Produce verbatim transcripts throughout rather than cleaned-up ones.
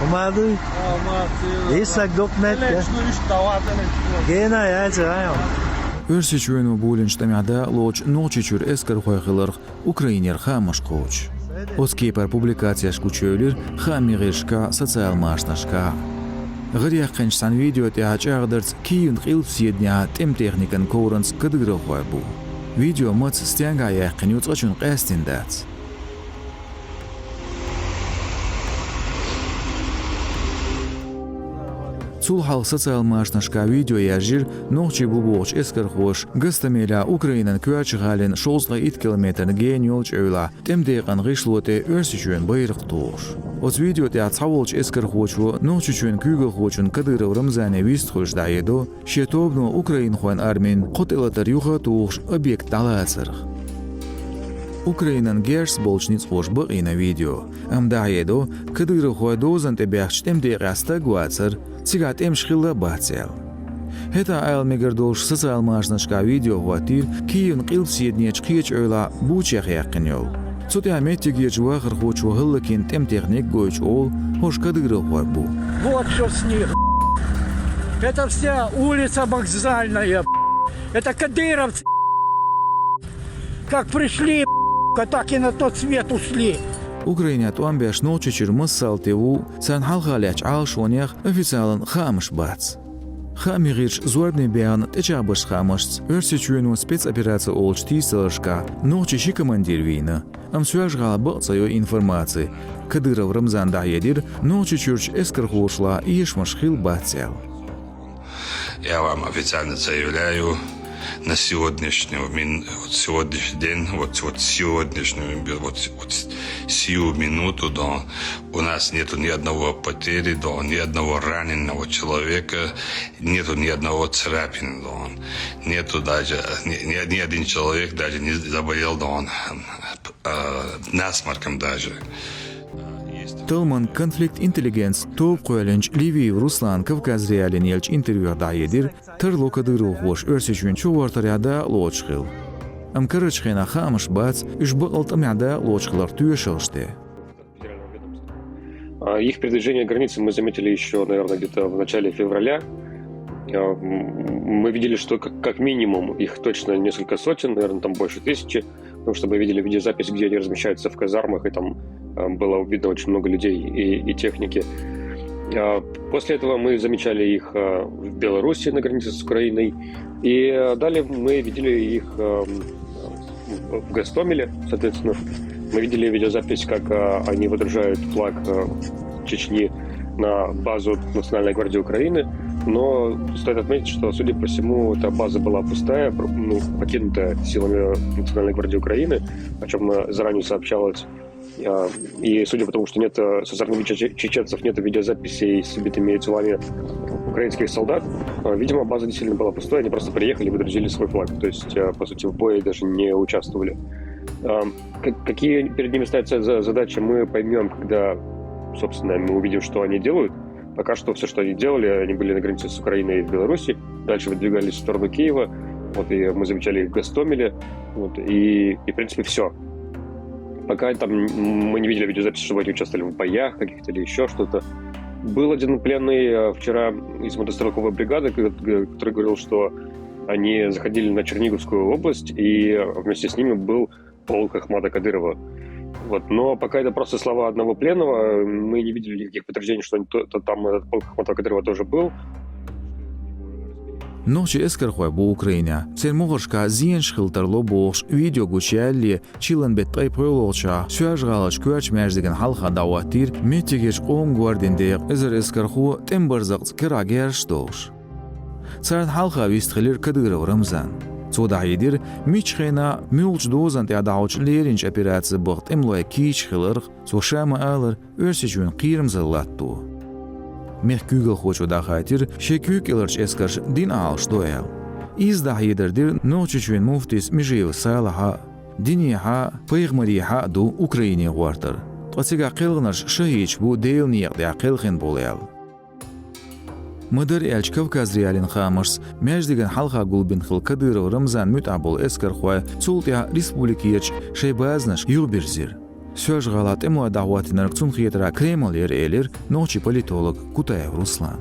Ма дуй? Иссак дукха меттиг. Гена яц, айо. Оьрсийчоьно болчу тӀамехь дакъалоцуш Нохчийчуьра эскархой хиларх Украинера хаамаш кхочуш. Оцу кепара публикацеш гучуевлира хаамийн гӀирсашкахь, социал машанашкахь. ГӀараяьккхинчу цхьана видео тӀехь чӀагӀдарца Киевн къилбаседанехь тӀеман техникан ковранца кадыровхой бу. Видео маца, стенгахь яьккхина ю, цкъачунна къаьстина дац. Цул хьалха социал машанашкахь видео яьржира нохчий бу бохучу эскархоша Гостомелехь, Украинан коьртачу гӀалина шовзткъе итт километран гена йолчу эвлахь, тӀеман декъан гӀишло тӀе Оьрсийчоьнан байракх тухуш. Оцу видео тӀехь цхьаволчу эскархочо Нохчийчоьнан куьйгалхочун Кадыров Рамзане вистхуьлуш дӀахьедо, шен тобано украинхойн армин кхо тӀелатар юха а тухуш объект дӀалацарх. Украинан герзаца болчу ницкъаша бакъйина видео, амма дӀахьедо, кадыровхойн дозанна тӀе баьхначу тӀеман декъехь стаг вацар, цигахь тӀемаш хилла а бац аьлла. ХӀетахь ала мегар долуш социал машанашкахь видео хӀоттийра Киевн къилбаседанечу кхечу эвлахь бучех яьккхина йолу. Цу тӀехь меттигерчу вахархочо хӀаллакйина тӀеман техника гойтуш олу, хӀорш кадыровхой бу. Вот что с них. Это вся улица Вокзальная. Это кадыровцы. Как пришли, так и на тот свет ушли. Украинехь тӀом беш Нохчийчуьра массалла тӀе ву, царна хьалха лаьттачу Ӏалашонех официалан хаамаш бац. Хаамийн гӀирсаша зорбане баьхна тӀечӀагӀбечу хаамашца, Оьрсийчоьно спецопераци олучу тийсаларшкахь нохчийн ши командир вийна, амма Соьлжа-ГӀалахь бакъ ца йо информаци. Кадыров Рамзана дӀахьедира, Нохчийчуьрчу эскархошлахь эшамаш хилла бац аьлла. Я вам официально заявляю, на сегодняшнюю мин-, вот сегодняшний день, вот, вот сегодняшнюю, вот, вот сию минуту, да, у нас нету ни одного потери, да, ни одного раненого человека, нету ни одного царапины, да, нету даже, ни, ни, ни один человек даже не заболел, да, э, насморком даже. Талламан «Конфликт. Интеллигенцин» тоба кхоьллинчу Левиев Руслана Кавказ.Реалиина еллачу интервьюхь дӀахьедира, тарло кадыровхоша Оьрсийчоьнан чугӀортарехь дакъалоцуш хилла. Амма карарчу хенахь хаамаш бац, уьш бакъалла тӀамехь дакъалоцуш хиларх тоьшаллаш тӀе. А, их передвижение границы мы заметили ещё, наверное, где-то в начале февраля. А, м, мы видели, что как, как минимум их точно несколько сотен, наверное, там больше тысячи, потому что мы видели видеозапись, где они размещаются в казармах, и там, а, было видно очень много людей и, и техники. А, после этого мы замечали их, а, в Беларуси на границе с Украиной. И, а, далее мы видели их, а, в Гостомеле, соответственно, мы видели видеозапись, как, а, они выдружают флаг, а, Чечни на базу Национальной гвардии Украины. Но стоит отметить, что, судя по всему, эта база была пустая, пр-, ну, покинутая силами Национальной гвардии Украины, о чем, э, заранее сообщалось. А, и судя по тому, что нет, э, со стороны че-, чеченцев нет видеозаписей с убитыми телами украинских солдат, э, видимо, база действительно была пустой, они просто приехали и выдрузили свой флаг. То есть, э, по сути, в бое даже не участвовали. А, к-, какие перед ними ставятся за-, задачи, мы поймём, когда, собственно, мы увидим, что они делают. Пока что всё, что они делали, они были на границе с Украиной и в Беларуси, дальше выдвигались в сторону Киева, вот, и мы замечали их в Гостомеле, вот, и, и, в принципе, всё. Пока там мы не видели видеозаписи, чтобы они участвовали в боях каких-то или ещё что-то. Был один пленный, э, вчера из мотострелковой бригады, г-, г-, который говорил, что они заходили на Черниговскую область, и вместе с ними был полк Ахмата Кадырова. Вот. Но пока это просто слова одного пленного, мы не видели никаких подтверждений, что они то-, то-, там этот полк Ахмата Кадырова тоже был. Нохчий эскархой бу Украинехь, церан могӀаршкахь зенаш хила тарло бохуш видео гучуялале, чиллан беттан ткъе пхоьалгӀачу шарахь Соьлжа-ГӀалахь коьртачу маьждиган хьалха дӀахӀоттийра меттигерчу къоман гвардин декъан эзар эскархо тӀеман барзакъца карахь герзаш долуш. Царна хьалха вистхилира Кадыров Рамзан. Цо дӀахьедира, миччу хенахь, муьлхачу дозанна тӀехь дӀахьочу леринчу операци баха тӀемалойн кийча хиларх, цо ша ма-аллара, Оьрсийчоьнан кхерамзалла латто. Мехкан куьйгалхочо дӀахаийтира, шен куьйга кӀелхьарчу эскарша дин Ӏалашдо аьлла. Изза дӀахьедар дира Нохчийчоьнан муфтис Межиев Салахьа а, динехьа а, пайхамарехьа а ду Украине гӀортар. Ткъа цигахь кхелхинарш шахӀидаш бу Делан некъа тӀехь кхелхина болу аьлла. Ма-дарра аьлча, Кавказ.Реалиин хаамашца, маьждиган хьалха гулбина хилла Кадыров Рамзанна муьтӀахь болу эскархой цул тӀаьхьа республикерчу шайн базанашка юхабирзира. Соьлжа-ГӀалахь тӀемалой дӀахӀоттийнарг цунна хетарехь Кремль яр, элира нохчийн политолог Кутаев Руслан.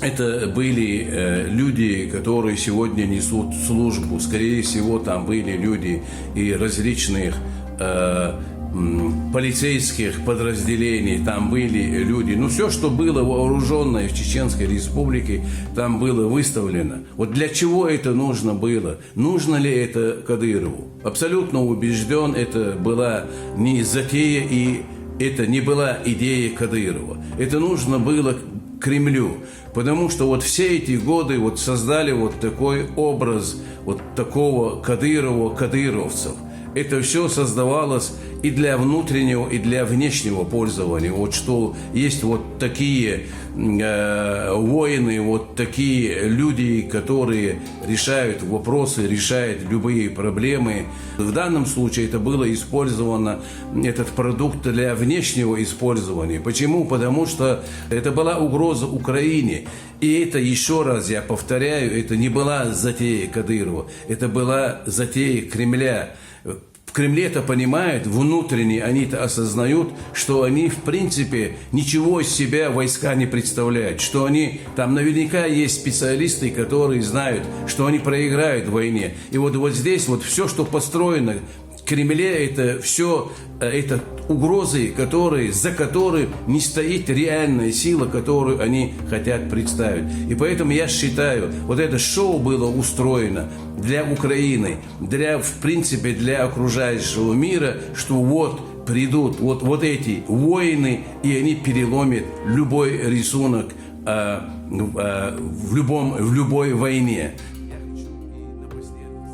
Это были э, люди, которые сегодня несут службу. Скорее всего, там были люди и различных э, м, полицейских подразделений, там были люди. Ну, все, что было вооруженное в Чеченской Республике, там было выставлено. Вот для чего это нужно было? Нужно ли это Кадырову? Абсолютно убежден, это была не затея и это не была идея Кадырова. Это нужно было Кремлю. Потому что вот все эти годы вот создали вот такой образ вот такого Кадырова, кадыровцев. Это все создавалось и для внутреннего, и для внешнего пользования. Вот что есть вот такие э, воины, вот такие люди, которые решают вопросы, решают любые проблемы. В данном случае это было использовано, этот продукт для внешнего использования. Почему? Потому что это была угроза Украине. И это, еще раз я повторяю, это не была затея Кадырова, это была затея Кремля. В Кремле это понимают, внутренне они это осознают, что они, в принципе, ничего из себя войска не представляют, что они, там наверняка есть специалисты, которые знают, что они проиграют в войне. И вот, вот здесь вот все, что построено в Кремле, это все это угрозы, которые, за которой не стоит реальная сила, которую они хотят представить. И поэтому я считаю, вот это шоу было устроено для Украины, для, в принципе, для окружающего мира, что вот придут вот, вот эти воины, и они переломят любой рисунок а, а, в любом, в любой войне.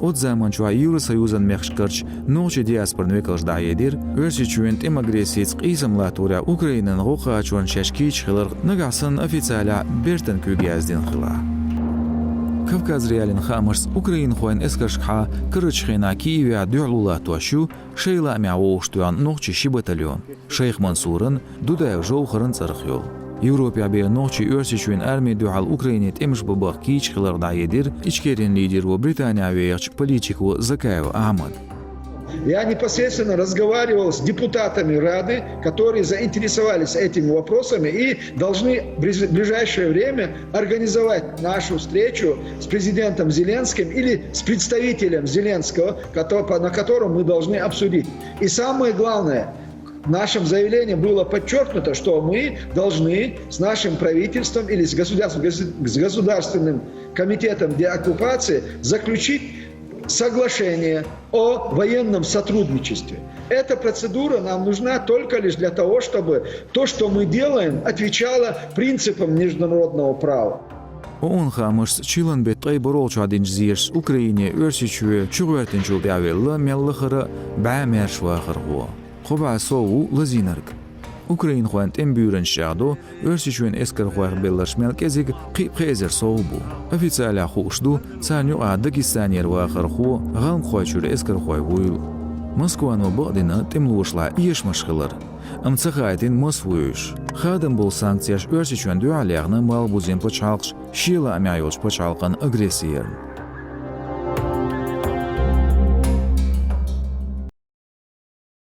Оцу заманчохь Евросоюзан мехкашкарчу нохчийн диаспоран векалша дӀахьедира, Оьрсийчоьнан тӀеман агрессица къийсам латторехь Украинан гӀо кхачорна шаьш кийча хиларх нагахь санна официалехь бертан куьйга яздина хилахь. Кавказ.Реалиин хаамашца, украинхойн эскаршкахьа карарчу хенахь Киевехь дуьхьало латтош ю шайн лаамехь вовшахтоьхна нохчийн ши батальон, Шайх Мансуран, Дудаев Жовхаран цӀарах йолу. Европехь бен нохчий Оьрсийчоьнан армин дуьхьал Украине тӀемаш бан бахка кийча хиларх дӀахьедира Ичкерин лидеро Британехь вехачу политико Закаев Ахьмада. Я непосредственно разговаривал с депутатами Рады, которые заинтересовались этими вопросами и должны в близ- ближайшее время организовать нашу встречу с президентом Зеленским или с представителем Зеленского, кото- по- на котором мы должны обсудить. И самое главное, в нашем заявлении было подчеркнуто, что мы должны с нашим правительством или с государственным, с государственным комитетом деоккупации заключить соглашение о военном сотрудничестве. Эта процедура нам нужна только лишь для того, чтобы то, что мы делаем, отвечало принципам международного права. ООН хаамашца, чиллан беттан ткъе бархӀолгӀачохь динчу зерашца Украине Оьрсийчоь чугӀоьртинчул тӀаьхьавелла мел лахара бӀе маьрша вахархо. Кхо бӀе сов ву лазийнарг. Украинхойн тӀеман буьйранчаш чӀагӀдо, Оьрсийчоьнан эскархойх белларш мел кӀезиг кхин а пхи эзар сов бу. Официалехь хууш ду, царна юкъахь Дагестанера вахархо, гӀалмакхойчуьра эскархой вуйла. Москвано бакъдина тӀемалошлахь эшамаш хилар, амма ца хаийтина маса ву уьш. Хадам болу санкцеш Оьрсийчоьнна дуьхьал яьхна малхбузен пачхьалкхаша шен лаамехь йолчу пачхьалкхан агрессиярна.